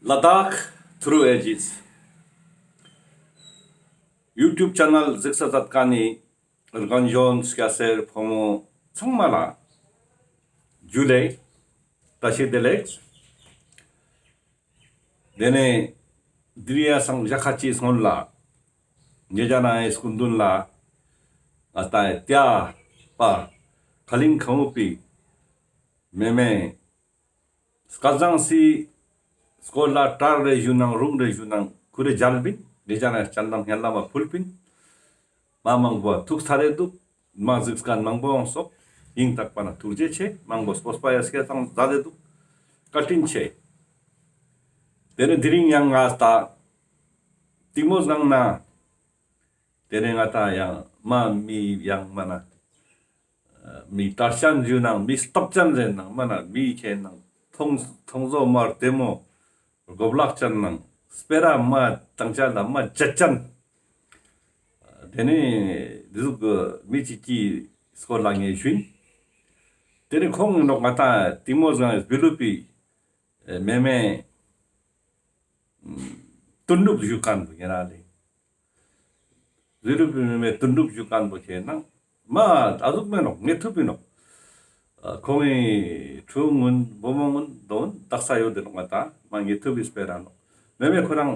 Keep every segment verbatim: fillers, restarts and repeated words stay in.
ལ་དྭགས་ཐུརུ་ཨེ་ཇིས་ཡུ་ཊུབ་ཆེ་ནལ་གཟིགས་ས་མཛད་མཁན་ནི་རྒན་གཞོན་སྐྱ་སེར་ཕོ་མོ་ཚང་མ་ལ་ཇུ་ལེ། བཀྲ་ཤིས་བདེ་ལེགས། དེ་ནས་དེ་རིང་ཡ་སང་ཞག་ཁ་ཅིག་སྔོན་ལ་ཉེ་ཞ་ན་ཨེ་སྐུ་མདུན་ལ་ང་ཏང་ཏེ་པ་ཁ་ལིང་ཁ་མུ་པི་མེ་མེ་སྐལ་བཟང་སི་སྐོར་ལ་གྲལ་རེ་ཞུ་ནང་རུང་རེ་ཞུ་ནང་ཁུ་རེ་མཇལ་པིན། ཉེ་ཞ་ན་སྤྱན་ལམ་སྙན་ལམ་མ་ཕུལ་པིན། མ་མང་པོ་ཐུགས་ཚ་རེ་འདུག། མ་གཟིགས་མཁན་མང་པོ་ཡོང་སོག། ཡིན་དག་པ་ན་ཐུགས་རྗེ་ཆེ། མང་པོ་སྤོས་པ་ཡ་སྐྱེ་ཚང་མཛད་དེ་འདུག། བཀའ་དྲིན་ཆེ། དེ་ནས་དེ་རིང་ཡང་ང་ད་གཏིང་མོ་སྒང་ན་དེ་ནས་ང་ད་ཡང་མ་མི་ཡང་མ་ན་མི་དར་ཅན་ཞུ་ནང་མི་སྟོབས་ཅན་ཟེར་ནང་མ་ན་མི་ཁྱེད་ནང་ཐོང་ཐོང་ཟོ་མར་དེ་མོ་གོ་ལག་ཅན་ནང་སྤེ་ར་མ་དང་ཅ་ལ་མ་ཅད་ཅན། དེ་ནས་འདི་ཟུག་གི་མི་གཅིག་གི་སྐོར་ལ་ངས་ཞུ་ཡིན། དེ་ནས་ཁོང་ནོག་ང་ཏང་གཏིང་མོ་སྒང་བི་ལུ་པི་མེ་མེ་དོན་གྲུབ་ཞུ་མཁན་པོ་ཡིན་ར་ལེ། བི་ལུ་པི་མེ་མེ་དོན་གྲུབ་ཞུ་མཁན་པོ་ཁྱེད་ནང་མ་ཨ་ཟུག་མེ་ནོག། ངེ་ཐུབ་པི་ནོག། ཁོང་ངི་ཕྲུ་གུ་བུ་མོ་གུན་དོན་དག་ས་ཡོད་དེ་ནོག། ང་ཏང་མ་ངེ་ཐུབ་པི་སྤེ་ར་ནོག། མེ་མེ་ཁོ་རང་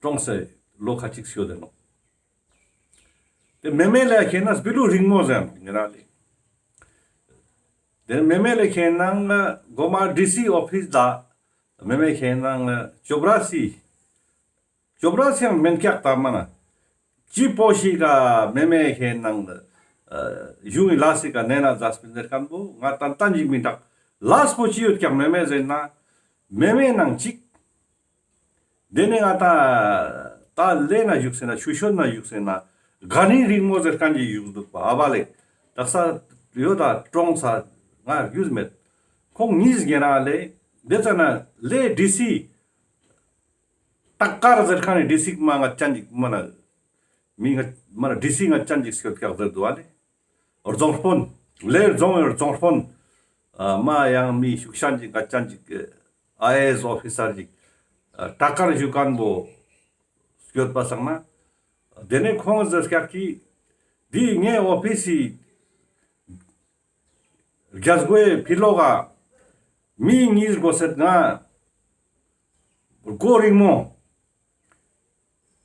གྲོངས་སེ་ལོ་ཁ་ཅིག་ཡོད་དེ་ནོག། དེ་མེ་མེ་ལ་ཁྱེད་ན་བི་ལུ་རིང་མོ་ཟེར་ནོག་ཉེ་ར་ལེ། དེ་མེ་མེ་ལ་ཁྱེད་ནང་གོ་མ་ཌི་སི་ཨོ་ཕིས་ད་མེ་མེ་ཁྱེད་ནང་ཅོབ་ར་སི་ཅོབ་ར་སི་ཡང་མེན་ཀྱག་ད་མ་ན་ཅི་པོ་ཞིག་ག་མེ་མེ་ཁྱེད་ནང་གཞུང་གི་ལ་སི་ཀ་ནེ་ན་ཛ་སྤིན་ཟེར་མཁན་པོ་ང་ཏན་ཏན་ཞིག་མི་འདུག། ལས་པོ་ཅི་ཡོད་ཀྱག་མེ་མེ་ཟེར་ན་མེ་མེ་ནང་ཅིག། དེ་ནས་ང་ཏང་ད་ལེ་ན་བཞུགས་སེ་ན་ཆུ་ཤོད་ན་བཞུགས་སེ་ན་ག་ནི་རིང་མོ་ཟེར་མཁན་གྱི་བཞུགས་འདུག་པ། ཨ་བ་ལེ་དག་ས་ཡོད་ད་གྲོངས་ས་ང་རྒྱུས་མེད། ཁོང་གཉིས་ཉེ་ར་ལེ། དེ་ཙ་ན་ལེ་ཌི་སི་ཏག་ཀར་ཟེར་མཁན་ནི་ཌི་སི་མ་ང་ཅན་ཅིག་མ་ན་མི་ང་མ་ན་ཌི་སི་ང་ཅན་ཅིག་སྐྱོད་ཀྱག་ཟེར་འདུག་ཨ་ལེ། རྫོང་དཔོན་ལེ་རྫོང་རྫོང་དཔོན་མ་ཡང་མི་ཤུགས་ཤན་ཅིག་ང་ཅན་ཅིག་ཨའི་ཨེ་ཨེས་ཨོ་ཕི་སར་ཅིག་ཏག་ཀར་ཞུ་མཁན་པོ་སྐྱོད་པ་སང་ན། དེ་ནས་ཁོང་ཟེར་ཀྱག་གི་འདི་ངའི་ཨོ་ཕི་སི་རྒྱ་སྒོའི་ཕི་ལོག་ག་མི་གཉིས་སྒོ་སེད་ང་སྒོ་རིང་མོ་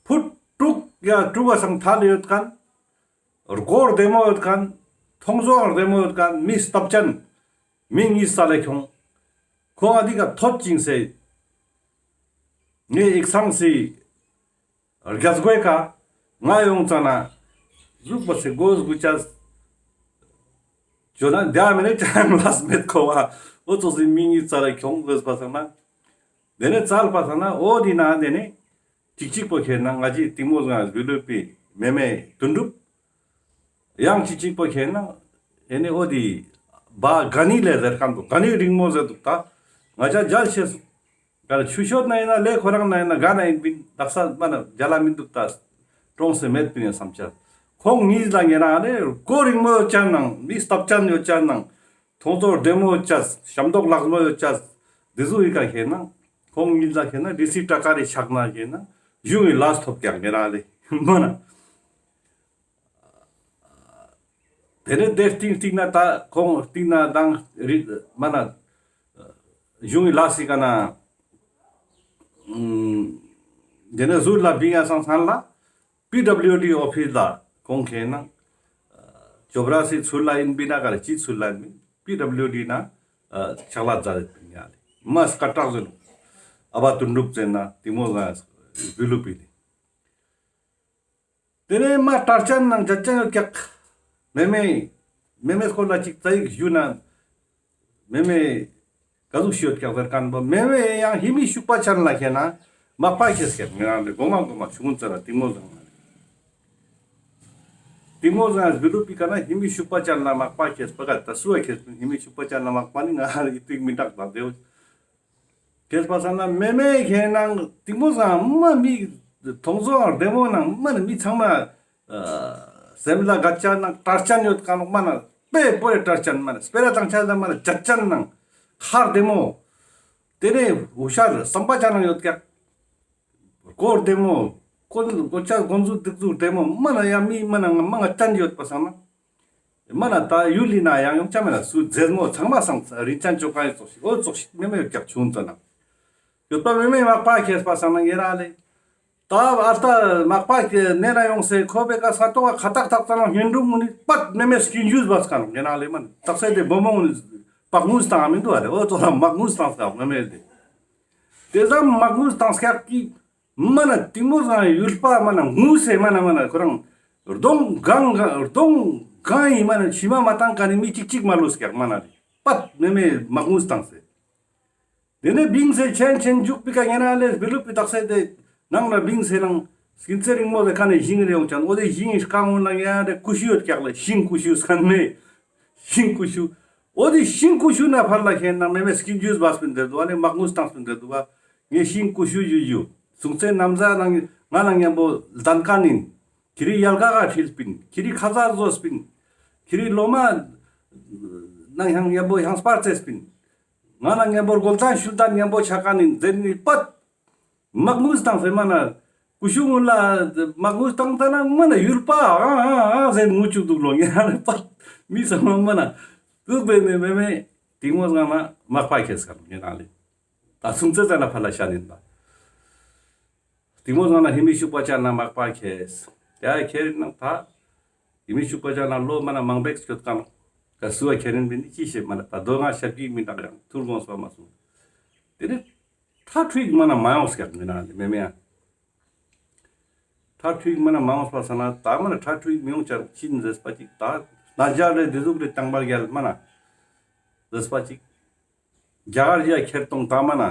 ཕུ་དྲུག་ཡ་དྲུག་ག་སང་ཐལ་ཡོད་མཁན། སྒོ་རྡེ་མོ་ཡོད་མཁན། ཐོང་ཟོ་རྡེ་མོ་ཡོད་མཁན་མི་སྟོབས་ཅན་མི་གཉིས་ས་ལེ་ཁྱོང་། ཁོང་ཨ་དི་ག་ཐོད་ཅིང་སེ་ངའི་ཡིག་ཚང་སི་རྒྱ་སྒོའི་ཀ་ང་ཡོང་ཙ་ན་ཟུག་པ་སེ་སྒོ་སྒུ་ཅས་ཇོ་ན་དེ་མེ་ནེ་ཅང་ལས་མེད་ཁོ་བ་འོ་ཙོག་སི་མི་གཉིས་ས་ལེ་ཁྱོང་དགོས་པ་སང་ན། དེ་ནས་ཙལ་པ་སང་ན་འོ་དི་ན་དེ་ནས་ཅིག་ཅིག་པོ་ཁྱེད་ན་ང་ཅི་གཏིང་མོ་སྒང་བི་ལུ་པི་མེ་མེ་དོན་གྲུབ། ཡང་ཅིག་ཅིག་པོ་ཁྱེད་ན་ཨེ་ནི་འོ་དི་བ་ག་ནི་ལེ་ཟེར་མཁན་པོ་ག་ནི་རིང་མོ་ཟེར་འདུག་ད། ང་ཅ་མཇལ་ཤེས་ག་ཆུ་ཤོད་ན་ཡིན་ན་ལེ་ཁོ་རང་ན་ཡིན་ན་ག་ན་ཡིན་པིན་དག་ས་མ་ན་མཇལ་ལ་མི་འདུག་ད། གྲོངས་སེ་མེད་པིན་ཡང་བསམ་ཆ། ཁོང་གཉིས་ལ་ཉེ་རང་ལེ་སྒོ་རིང་མོ་ཡོད་ཅན་ནང་མི་སྟོབས་ཅན་ཡོད་ཅན་ནང་ཐོང་ཚོ་རྡེ་མོ་ཡོད་ཅས་ཤམ་ཏོག་ལག་མོ་ཡོད་ཅས་འདི་ཟུ་ཡི་ཀ་ཁྱེད་ན་ཁོང་གཉིས་ལ་ཁྱེད་ན་ཌི་སི་ཏྲ་ཀ་རི་ཆག་ན་ཁྱེད་ན་གཞུང་གི་ལས་ཐོབ་ཀྱག་ཉེ་རང་ལེ་མ་ན། དེ་ནས་དེ་སྟིང་སྟིང་ན་ད་ཁོང་སྟིང་ན་དང་རི་མ་ན་གཞུང་གི་ལས་སི་ཀ་ན་དེ་ནས་ཟུར་ལ་བིང་ཡ་སང་ཚང་ལ་པི་ཌབ་ལིའུ་ཌི་ཨོ་ཕིས་ལ་ཁོང་ཁེ་ན་ཅོབ་ར་སི་ཚུར་ལ་ཡིན་པི་ན་ག་རེ་ཅི་ཚུར་ལ་ཡིན་པི་ན་པི་ཌབ་ལིའུ་ཌི་ན་ཕྱག་ལས་མཛད་དེ་པིན་ཡ་ལེ་མ་སྐད་གྲགས་ཟེར་ནོ་ཨ་བ་དོན་གྲུབ་ཟེར་ན་གཏིང་མོ་ང་བི་ལུ་པི་ལེ། དེ་ནས་མ་དར་ཅན་ནང་ཇད་ཅན་ཡོད་ཀྱག། མེ་མེ་མེ་མེ་སྐོར་ལ་ཅིག་ཙ་ཡིག་ཞུ་ན་མེ་མེ་ག་ཟུག་ཤི་ཡོད་ཀྱག་ཟེར་མཁན་པོ་མེ་མེ་ཡང་ཧི་མི་ཤུག་པ་ཅན་ལ་ཁྱེད་ན་མག་པ་ཁྱེད་སྐྱེད་ངེ་རང་ལེ་གོ་མ་གོ་མ་ཆུང་ངུན་ཙ་ལ་གཏིང་མོ་སྒང་ལ་གཏིང་མོ་སྒང་བི་ལུ་པི་ཀ་ན་ཧི་མི་ཤུག་པ་ཅན་ལ་མག་པ་ཁྱེད་པ་ག་ད་སུ་བ་ཁྱེད་ཧི་མི་ཤུག་པ་ཅན་ལ་མག་པ་ནི་ང་ཧ་ལ་ཡི་ཏིག་མི་འདག་ད་དེའོ། ཁྱེད་པ་སང་ན་མེ་མེ་ཁྱེད་ནང་གཏིང་མོ་སྒང་མ་མི་ཐོང་ཚོ་ཨར་བདེ་མོ་ནང་མ་ནི་མི་ཚང་མ་སེམས་ལ་ག་ཅན་ནང་དར་ཅན་ཡོད་ཀ་ནོག་མ་ན་པེ་པོ་རེ་དར་ཅན་མ་ན་སྤེ་ར་དང་ཆ་ལ་མ་ན་ཇད་ཅན་ནང་ཁར་བདེ་མོ། ཏེ་ནེ་ཧུ་ཤར་སམ་པ་ཅན་ཡོད་ཀྱག། སྐོར་ཏེ་མོ་སྐོར་སྐོར་ཆ་སྒོམ་ཚུལ་སྡིག་ཚུལ་ཏེ་མོ་མ་ན་ཡ་མི་མ་ན་ང་མ་ང་ཅན་ཡོད་པ་སང་ན། མ་ན་ད་ཡུལ་ལི་ན་ཡང་ཡོང་ཆ་མེད་ན་སུ་མཛེས་མོ་ཚང་མ་སང་རིན་ཅན་ཅོ་ཀ་ཡི་ཙོགས་ཤིག་འོ་ཙོགས་ཤིག་མེ་མེ་ཡོད་ཀྱག་ཆུང་ཙ་ན། ཡོད་པ་མེ་མེ་མག་པ་ཁྱེར་པ་སང་ན་ཉེ་རང་ལེ། ད་ཨ་ལྟ་མག་པ་ཁྱེར་ནེ་ན་ཡོང་སེ་ཁོ་པེ་ཀ་ས་ཏོག་ཁ་ཏག་ཏག་ཙ་ན་ཧེན་དྲུག་མུ་ནི་པད་མེ་མེ་སྐྱིན་ཇུས་བས་ཀ་ནོ་ཉེ་རང་ལེ་མ་ན་ཏག་སེ་ཏེ་བོ་མོ་ནི་པག་ངུས་བཏང་མི་འདུག་ཨ་ལེ། འོ་ཙོགས་ལ་མག་ངུས་བཏང་ཀྱག་མེ་མེ་ལེ། ཏེ་ཙམ་མག་ངུས་བཏང་ཀྱག་གི་མ་ན་ཏིང་མོ་སྒང་ཡུལ་པ་མ་ན་ངུས་སེ་མ་ན་མ་ན་ཁོ་རང་གདོང་གང་གང་གདོང་གང་ཡིན་མ་ན་མཆི་མ་མ་བཏང་ཀ་ནི་མི་གཅིག་གཅིག་མ་ལུས་ཀྱག་མ་ན་རེ། པད་མེ་མེ་མག་ངུས་བཏང་སེ། ཏེ་ནེ་བིང་སེ་ཆེན་ཆེན་འཇུག་པི་ཀ་ཉེ་རང་ལེ་བི་ལུ་པི་ཏག་སེ་ཏེ་ནང་ན་བིང་སེ་ནང་སྐྱིན་ཚེ་རིང་མོ་ཏེ་ཁ་ནེ་ཞིང་རེ་ཡོང་ཅན་འོ་ཏེ་ཞིང་རྐང་འོ་ན་ཉེ་རང་ལེ་ཀུ་ཤུ་ཡོད་ཀྱག་ལེ། ཞིང་ཀུ་ཤུ་སན་མེ་ཞིང་ཀུ་ཤུ། འོ་ཏེ་ཞིང་ཀུ་ཤུ་ན་ཕར་ལ་ཁེན་ན་མེ་མེ་སྐྱིན་ཇུས་བས་པིན་ཏེ་འདུག་ཨ་ལེ། མག་ངུས་བཏང་སེ་ཏེ་འདུག་པ། ངའི་ཞིང་ཀུ་ཤུ་ཡུ་ཡུ་སུང་ཚེ་ནམ་ཟ་ནང་ང་ལ་ཉམ་པོ་ལྡན་ཀ་ནིན། ཁྱེ་རི་ཡལ་ག་ག་ཁྲིལ་པིན། ཁྱེ་རི་ཁ་ཟ་ཟོས་པིན། ཁྱེ་རི་ལོ་མ་ནང་ཡང་ཉམ་པོ་ཡང་སྤར་ཙེས་པིན། ང་ལ་ཉམ་པོ་རྒོལ་ཏང་ཤུལ་ཏང་ཉམ་པོ་ཆ་ཀ་ནིན་ཟེར་ནི་པད། མག་ངུས་བཏང་སེ་མ་ན་ཀུ་ཤུ་ངུ་ལ་མག་ངུས་བཏང་ད་ན་མ་ན་ཡུལ་པ་ཨ་ཨ་ཨ་ཟེར་ངུ་ཅུག་འདུག་ལོ་ཉེ་རང་ལེ་པད། མི་ཚང་མ་མ་ན་དུག་པེ་ནེ་མེ་མེ་ཏིང་མོ་སྒང་ན་མག་པ་ཁྱེར་སྐར་ཉེ་རང་ལེ། ད་སུང་ཚེ་ཙ་ན་ཕར་ལ་ཤ་ནིན་པ། ཏིང་མོ་སྒང་ན་ཧེ་མི་ཤུག་པ་ཅན་ན་མག་པ་ཁྱེར། ཡ་ཁྱེར་ནང་ད་ཧེ་མི་ཤུག་པ་ཅན་ན་ལོ་མ་ན་མང་པེག་སྐྱོད་ཀ་ནོ། ཀ་སུ་བ་ཁྱེར་རིན་པིན་ནི་ཅི་ཤེས་མ་ན་ད་དོ་ང་ཤར་གི་མི་དག་ཡང་ཐུར་གོང་སོ་མ་སོང་། ཏེ་ནེ་ཐ་ཁྲུས་མ་ན་མ་ཡོང་སྐྱག་མི་ན་ལེ་མེ་མེ་ཡ། ཐ་ཁྲུས་མ་ན་མ་ཡོང་སྤ་ས་ན་ད་མ་ན་ཐ་ཁྲུས་མི་ཡོང་ཅག་ཅིན་ཟེར་སྤ་ཅིག་ད་ན་ཇ་རེ་དེ་ཟུག་རེ་ཏང་པར་རྒྱལ་མ་ན་ཟེར་སྤ་ཅིག་རྒྱ་གར་རྒྱ་ཁྱེར་ཏོང་ད་མ་ན།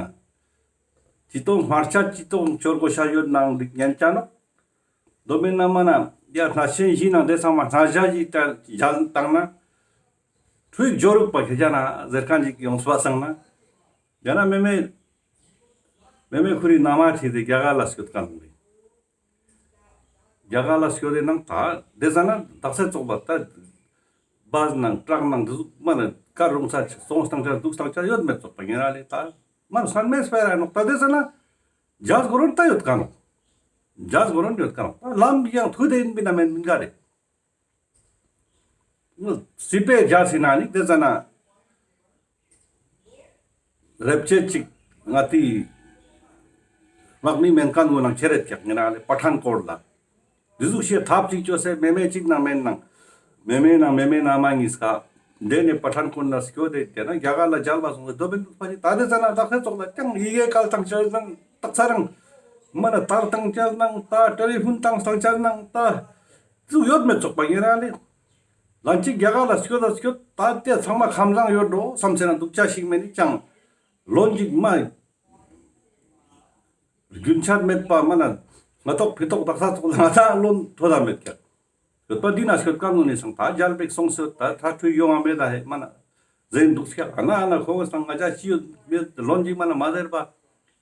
ཅི་ཏོང་སྨར་ཆ་ཅི་ཏོང་ཅོར་གོ་ཤ་ཡོད་ནང་ལིག་ཉན་ཅ་ནོ། དོ་མེན་ན་མ་ན་ཡ་ན་ཤེན་ཞི་ནང་དེ་ཚང་མ་ན་ཞ་ཞི་ཏ་ཇལ་ཏང་ན། ཁྲུས་ཇོ་རུག་པ་ཁེ་ཅ་ན་ཟེར་ཁན་ཅིག་ཡོང་སྤ་སང་ན། ཡ་ན་མེ་མེ་མེ་མེ་ཁུ་རི་ན་མ་ཁྲི་དེ་རྒྱ་གར་ལ་སྐྱོད་ཀ་ནོ་རེ། རྒྱ་གར་ལ་སྐྱོད་དེ་ནང་ད་དེ་ཟ་ན་དག་ས་ཙོག་པ་ད་བཱས་ནང་ཊྲག་ནང་དེ་ཟུག་མ་ན་ཀར་རུང་ས་སོང་སྟངས་ཆ་འདུག་སྟངས་ཆ་ཡོད་མེད་ཙོག་པ་ཉེ་རང་ལེ། ད་མ་ན་སན་མེ་སྤེ་ར་ནོག་ད་དེ་ཟ་ན་ཇཱས་གོ་རོན་ད་ཡོད་ཀ་ནོག་ཇཱས་གོ་རོན་ཡོད་ཀ་ནོག་ད་ལམ་ཡང་ཐུ་དེ་ཡིན་པིན་ན་མེན་མིན་ག་རེ། སི་པེ་ཇཱས་ཡིན་ན་ནི་དེ་ཟ་ན། རེབ་ཅེ་ཅིག་ང་ཏི་དམག་མི་མེན་ཁན་བོ་ནང་ཁྱེར་རེད་ཀྱག་ཉེ་རང་ལེ་པ་ཐན་ཀོར་ལ། དེ་ཟུག་ཤེས་ཐབས་ཅིག་ཅོས་སེ་མེ་མེ་ཅིག་ནང་མེན་ནང་། མེ་མེ་ནང་མེ་མེ་ནང་མ་ཉིས་ཀ། འདི་ནས་པ་ཐན་ཀོར་ལ་སྐྱོད་དེ་དེ་ན་རྒྱ་གར་ལ་མཇལ་བ་སོང་སེ་དོ་བིན་དུག་པ་ཅིག་ད་དེ་ཟ་ན་དག་ས་ཙོག་ལ་ཀྱང་ཡི་གེ་ཀལ་ཏང་ཅལ་ནང་ཏག་ས་རང་། མ་ན་ཏར་ཏང་ཅལ་ནང་ད་ཊེ་ལི་ཕོན་ཏང་ཏང་ཅལ་ནང་ད། ཙུག་ཡོད་མེད་ཙོག་པ་ཉེ་རང་ལེ། ལན་ཅིག་རྒྱ་གར་ལ་སྐྱོད་ད་སྐྱོད་ད་དེ་ཚང་མ་ཁམས་བཟང་ཡོད་འགྲོ་བསམ་སེ་ན་འདུག་ཅ་ཞིག་མེད་ནི་ཅང་། ལོན་ཅིག་མ། རྒྱུན་ཆད་མེད་པ་མ་ན་ང་ཏོག་ཕི་ཏོག་དག་ས་ཙོག་ལ་ང་ཏང་ལོན་ཐོ་ད་མེད་ཀྱག་ཡོད་པ་འདི་ན་སྐྱོད་ཀ་ནོ་ནི་སང་ད་མཇལ་བེག་སོང་སེ་ད་ཐ་ཁྲུས་ཡོང་ང་མེད་ད་ཧེ་མ་ན། ཟེན་འདུག་ཀྱག་ཨ་ན་ཨ་ན་ཁོང་སང་ང་ཅ་ཅི་ཡོད་མེད་ལོན་ཅིག་མ་ན་མ་ཟེར་པ།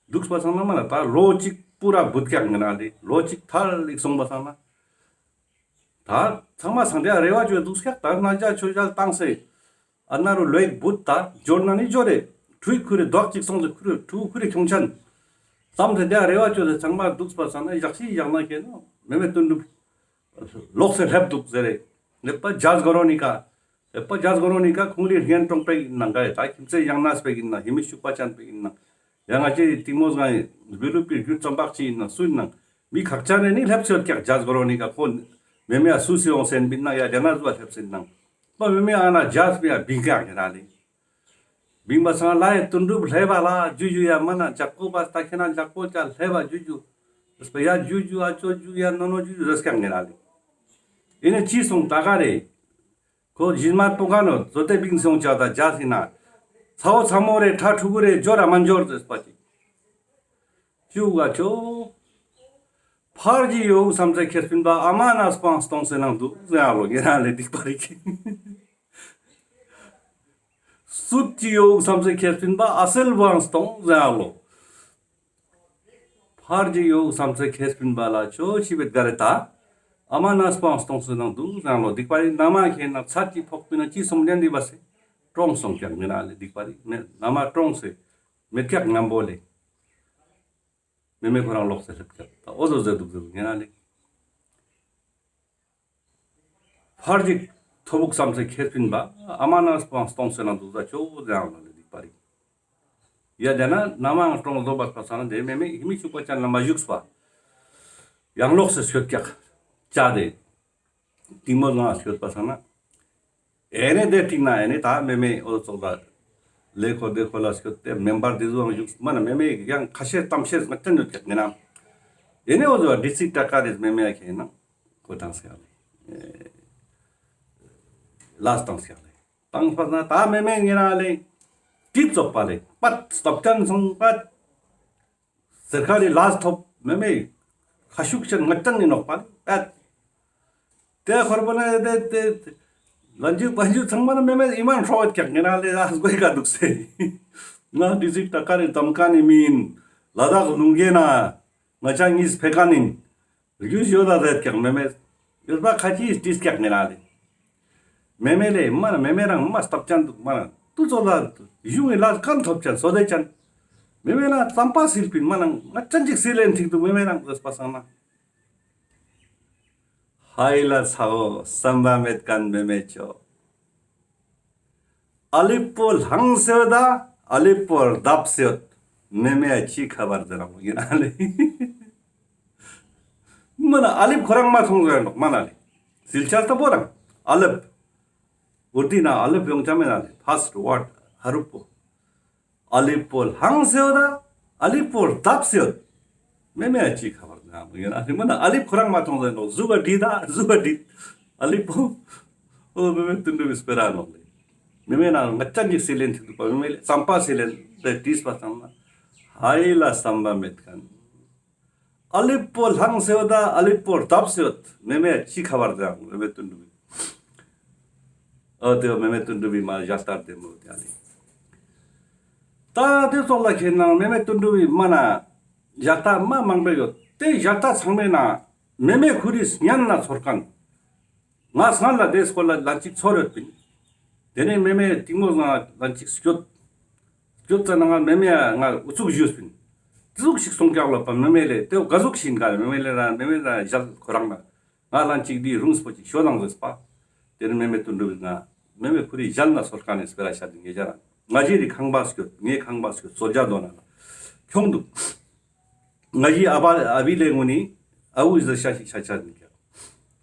འདུག་པ་སང་ན་མ་ན་ད་ལོ་ཅིག་པུ་ར་བུད་ཀྱག་ངེ་ན་ལེ་ལོ་ཅིག་ཐལ་ལིག་སོང་པ་སང་ན། ད་ཚང་མ་སང་དེ་རེ་བ་ཅོས་འདུག་ཀྱག་ད་ན་ཇ་ཆོས་ཇལ་བཏང་སེ། ཨ་ན་རུ་ལོས་བུད་ད་འབྱོར་ན་ནི་འབྱོར་རེ། ཁྲུས་ཁུ་རེ་དོག་ཅིག་སོང་སེ་ཁུ་རེ་ཁྲུ་ཁུ་རེ་ཁྱོང་ཆན། བསམ་སེ་དེ་རེ་བ་ཅོས་སེ་ཚང་མ་འདུག་པ་སང་ན་ཡག་ཤི་ཡག་ན་ཁེ་ནོ་མེ་མེ་དོན་འགྲུབ། ལོག་སེ་སླེབས་འདུག་ཟེར་རེ། ནེ་པ་ཇཱས་གོ་རོ་ནི་ཀ་ཨེ་པ་ཇཱས་གོ་རོ་ནི་ཀ་ཁོང་ལི་རྒན་གྲོང་པེ་ཡིན་ནང་ག་ཡེ་ད་ཁྱིམ་མཚེས་ཡང་ན་སྤེ་ཡིན་ནང་ཧེ་མི་ཤུག་པ་ཅན་པེ་ཡིན་ནང་ཡང་ང་ཅི་ཏིང་མོ་སྒང་ཡིན་བི་ལུ་པི་རྒྱུད་ཙམ་པག་ཅི་ཡིན་ནང་སུ་ཡིན་ནང་མི་ཁག་ཅན་རེ་ནི་སླེབས་སེ་ཡོད་ཀྱག་ཇཱས་གོ་རོ་ནི་ཀ་ཁོ་མེ་མེ་ཡ་སུ་སི་ཡོང་སེན་པིན་ནང་ཡ་རྒྱ་ན་ཟུ་བ་སླེབས་སེན་ནང་པ་མེ་མེ་ཨ་ན་ཇཱས་པེ་ཡ་བིང་ཀྱག་ཡ་ན་ལེ། བིང་པ་སང་ལ་ཡེ་དོན་གྲུབ་ལྷེ་བ་ལ་ཇུ་ཇུ་ཡ་མ་ན་ཇག་པོ་པ་ད་ཁེ་ན་ཇག་པོ་ཅ་ལྷེ་བ་ཇུ་ཇུ། ཡ་ཇུ་ཇུ་ཨ་ཅོ་ཇུ་ཡ་ནོ་ནོ་ཇུ་ཇུ་རེས་ཀྱག་ངེ་ན་ལེ། ཡིན་ནི་ཅི་སོང་ད་ག་རེ། ཁོ་ཇིན་མ་པོ་ག་ནོ་ཛོ་ཏེ་བིང་སོང་ཅ་ད་ཇཱས་ཡིན་ན། ཚ་བོ་ཚ་མོ་རེ་ཁྲ་ཕྲུ་གུ་རེ་འབྱོར་ར་མ་འབྱོར་ཟེར་པ་ཅིག་ཅུ་ག་ཅོ། ཕར་གྱི་ཡོག་བསམ་ཚེ་ཁེ་སྤིན་པ་ཨ་མ་ན་སྤང་སྟོང་སེ་ནང་འདུག་ཟེར་ཡ་ལོ་ངེ་རང་ལེ་སྡིག་པ་རིག་སུད་ཀྱི་ཡོག་བསམ་ཚེ་ཁེ་སྤིན་པ་ཨ་སེལ་སྤང་སྟོང་ཟེར་ཡ་ལོ། ཕར་གྱི་ཡོག་བསམ་ཚེ་ཁེ་སྤིན་པ་ལ་ཆོ་ཤི་བེད་ག་རེ་ད། ཨ་མ་ན་སྤང་སྟོང་སེ་ནང་འདུག་ཟེར་ཡ་ལོ་སྡིག་པ་རིག་ན་མ་ཁེ་ན་ཚར་གྱི་ཕོག་པིན་ན་ཅི་སོང་ལེན་དི་བ་སེ། གྲོངས་སོང་ཀྱག་ངེ་རང་ལེ་སྡིག་པ་རིག་ན་མ་གྲོངས་སེ། མེད་ཀྱག་ཉམ་པོ་ལེ། མེ་མེ་ཁོ་རང་ལོག་སེ་སླེབས་ཀྱག་ད་འོ་ཟོ་ཟེར་དུག་ཟེར་དུག་ཉེ་རང་ལེ། ཕར་ཅིག་ཐོ་བུག་སམ་སེ་ཁྱེར་ཕིན་པ་ཨ་མ་ན་སྤང་སྟོང་སེ་ན་དུག་ཟ་ཅོ་ཟེར་ཡང་ལ་ལེ་དིག་པ་རིག་ཡ་དེ་ན་ན་མ་ཡང་གྲོང་ཟོ་བ་པ་ས་ན་དེ་མེ་མེ་ཧི་མི་ཆུག་པ་ཅན་ལ་མ་བཞུགས་པ། ཡང་ལོག་སེ་སྐྱོད་ཀྱག་ཅ་དེ། ཏིང་མོ་ང་སྐྱོད་པ་ས་ན། ཨེ་ནེ་དེ་ཏིང་ན་ཨེ་ནེ་ད་མེ་མེ་འོ་ཙོག་ལ། ལེ་ཁོ་དེ་ཁོ་ལ་སྐྱོད་དེ་མེམ་བར་དེ་ཟུག་ཡང་བཞུགས་མ་ན་མེ་མེ་ཡང་ཁ་ཤས་གཏམ་བཤད་ང་ཅན་ཡོད་ཀྱག་ངེ་ན། ཨེ་ནེ་འོ་ཟོ་ཌི་སི་ཊ་ཀ་རེ་མེ་མེ་ཡ་ཁེ་ན་ཁོ་ཏང་སེ་ཡ་ལེ། ལས་ཏང་སེ་ཡ་ལེ། ཏང་པ་ན་ད་མེ་མེ་ངེ་ན་ལེ། ཏིབ་ཙོག་པ་ལེ་པད་སྟོབས་ཅན་སོང་པད། ཟེར་ཁ་རི་ལས་ཐོབ་མེ་མེ་ཁ་ཤུགས་ཅན་ང་ཅན་ནི་ནོག་པ་ལེ་པད། དེ་ཁོར་པོ་ན་དེ་དེ་ལན་ཇུ་པན་ཇུ་ཚང་མ་ན་མེ་མེ་ཨི་མན་ཧྲོ་ཡོད་ཀྱག་ངེ་ན་ལེ་ཨ་སྒོའི་ཀ་དུག་སེ། ང་ཌི་སི་ཊ་ཀ་རེ་ཏམ་ཀ་ནི་མིན། ལ་དྭགས་ལུང་གེ་ན་ང་ཅ་ཉིས་ཕེ་ཀ་ནིན། རྒྱུས་ཡོད་ལ་རེད་ཀྱག་མེ་མེ། ཡོད་པ་ཁ་ཅིག་ཏིས་ཀྱག་ངེ་ན་ལེ། མེ་མེ་ལེ་མ་ན་མེ་མེ་རང་མ་སྟབས་ཅན་དུག་མ་ན་དུ་ཙོག་ལ་གཞུང་གི་ལས་ཀན་ཐོབ་ཅན་སོ་དེ་ཅན། མེ་མེ་ན་ཙམ་པ་སིལ་པིན་མ་ན་ང་ཅན་ཅིག་སིལ་ལེན་ཐིག་དུག་མེ་མེ་རང་ཟེར་པ་སང་ན། ཧའི་ལ་ཚ་བོ་བསམ་པ་མེད་ཁན་མེ་མེ་ཅོ། ཨ་ལིབ་པོ་ལྷང་སེ་ཡོད་ད་ཨ་ལིབ་པོ་རྡབ་སེ་ཡོད། མེ་མེ་ཡ་ཅི་ཁ་བར་ཟེར་རང་མོ་ཡིན་ཨ་ལེ། མ་ན་ཨ་ལིབ་ཁོ་རང་མ་ཐོང་ཟེར་ནོག་མ་ན་ལེ། སིལ་ཆ་ལྟ་བོ་རང་ཨ་ལིབ། འུར་ཏི་ན་ཨ་ལིབ་ཡོང་ཆ་མེ་ན་ལེ། ཕཱསྟ་ཝརཌ་ཧ་རུབ་པོ། ཨ་ལིབ་པོ་ལྷང་སེ་ཡོད་ད་ཨ་ལིབ་པོ་རྡབ་སེ་ཡོད། མེ་མེ་ཡ་ཅི་ཁ་བར་ཟེར་རང་མོ་ཡིན་ཨ་ལེ། མ་ན་ཨ་ལིབ་ཁོ་རང་མ་ཐོང་ཟེར་ནོག་ཟུག་ག་དྲིས་ད་ཟུག་ག་དྲིས། ཨ་ལིབ་པོ། འོ་མེ་མེ་དོན་གྲུབ་བི་སྤེ་ར་ནོག་ལེ། མེ་མེ་ན་ང་ཅན་ཅིག་སིལ་ལེན་ཐིག་དུག་པ་མེ་མེ་ལེ་ཙམ་པ་སིལ་ལེན་དེ་ཏིས་པ་སང་ན། ཧའི་ལ་བསམ་པ་མེད་ཁན། ཨ་ལིབ་པོ་ལྷང་སེ་ཡོད་ད་ཨ་ལིབ་པོ་རྡབ་སེ་ཡོད། མེ་མེ་ཡ་ཅི་ཁ་བར་ཟེར་རང་མེ་མེ་དོན་གྲུབ་བི། འོ་དེ་མེ་མེ་དོན་གྲུབ་བི་མ་ཞག་ལྟར་དེ་མོ་དེ་ཨ་ལེ། ད་དེ་ཙོག་ལ་ཁེ་ན་མེ་མེ་དོན་གྲུབ་བི་མ་ན་ཞག་ལྟ་མ་མང་པོ་ཡོད། དེ་ཞག་ལྟ་ཚང་མེ་ན་མེ་མེ་ཁོ་རི་སྙན་ན་ཚོར་ཁན། ང་སྔན་ལ་དེ་སྐོར་ལ་ལན་ཅིག་ཚོར་ཡོད་པིན། དེ་ནས་མེ་མེ་ཏིང་མོ་ང་ལན་ཅིག་སྐྱོད། སྐྱོད་ཙ་ན་ང་མེ་མེ་ཡ་ང་ཨུ་ཚུགས་ཞུས་པིན། ཙི་ཟུག་ཞིག་སོང་ཀྱག་ལ་པ་མེ་མེ་ལེ་དེ་ག་ཟུག་ཞིག་ག་མེ་མེ་ལེ་ར་མེ་མེ་ར་ཞལ་ཁོ་རང་ན། ང་ལན་ཅིག་འདི་རུང་སྤོ་ཅིག་ཤོ་ལང་ཟེར་པ། དེ་ནས་མེ་མེ་དོན་གྲུབ་ང་མེ་མེ་ཁོ་རི་ཞལ་ན་སོར་ཁ་ནས་སྤེ་ར་ཤ་དི་ངེ་ཅ་ར། ང་ཞི་རི་ཁང་པ་སྐྱོད་ངེ་ཁང་པ་སྐྱོད་སོ་ཇ་དོ་ན་ལ་ཁྱོང་འདུག་ང་ཞི་ཨ་བ་ཨ་བི་ལེ་ངུ་ནི་ཨ་བུ་ཟེར་ཤ་ཞིག་ཤ་ཆ་ནི་ཀྱག་